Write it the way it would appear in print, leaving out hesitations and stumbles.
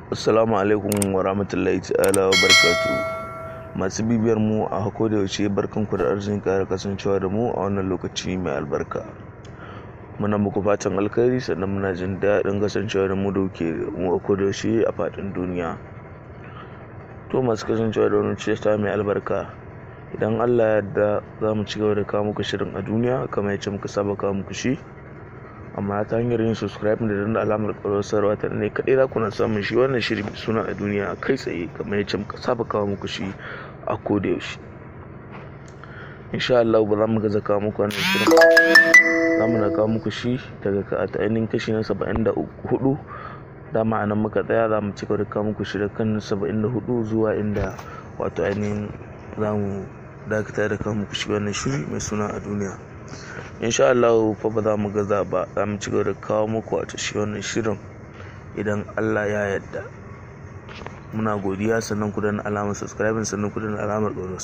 Assalamu alaikum wa rahmatullahi ta'ala wa barakatuhu. Masu bibiyar mu a koda yaushe, barkanku da arzikin ƙara kasancewa da mu a wannan lokaci mai albarka. Muna muku fatan alkhairi, sannan muna jin daɗin kasancewa da mu da kuke mu a koda yaushe a faɗin duniya. To, masu kasancewa da wannan tasha mai albarka, idan Allah ya yarda, za mu ci gaba da kawo muku shirin A Duniya kamar yacce muka saba kawo muku shi. Amma ta hanyar yin subscribe da danna alamar ƙararrawar sanarwa, ta ne kaɗai za ku na samun shi wannan shiri mai suna A Duniya kai tsaye kamar yacce muka saba kawo muku shi a koda yaushe. Insha Allah ba za mu gaza kawo muku wannan shirin, za mu na kawo muku shi daga ainihin kashi na 74. Dama a nan muka tsaya. Za mu ci gaba da kawo muku shi daga kan 74 zuwa inda wato ainihin za mu dakata da kawo muku shi wannan shiri mai suna A Duniya. Insha Allah fa ba za mu gaza ba, za mu ci gaba da kawo muku wato shi wannan shirin idan Allah ya yarda. Muna godiya, sannan ku danna alamar subscribing, sannan ku danna alamar ƙararrawar.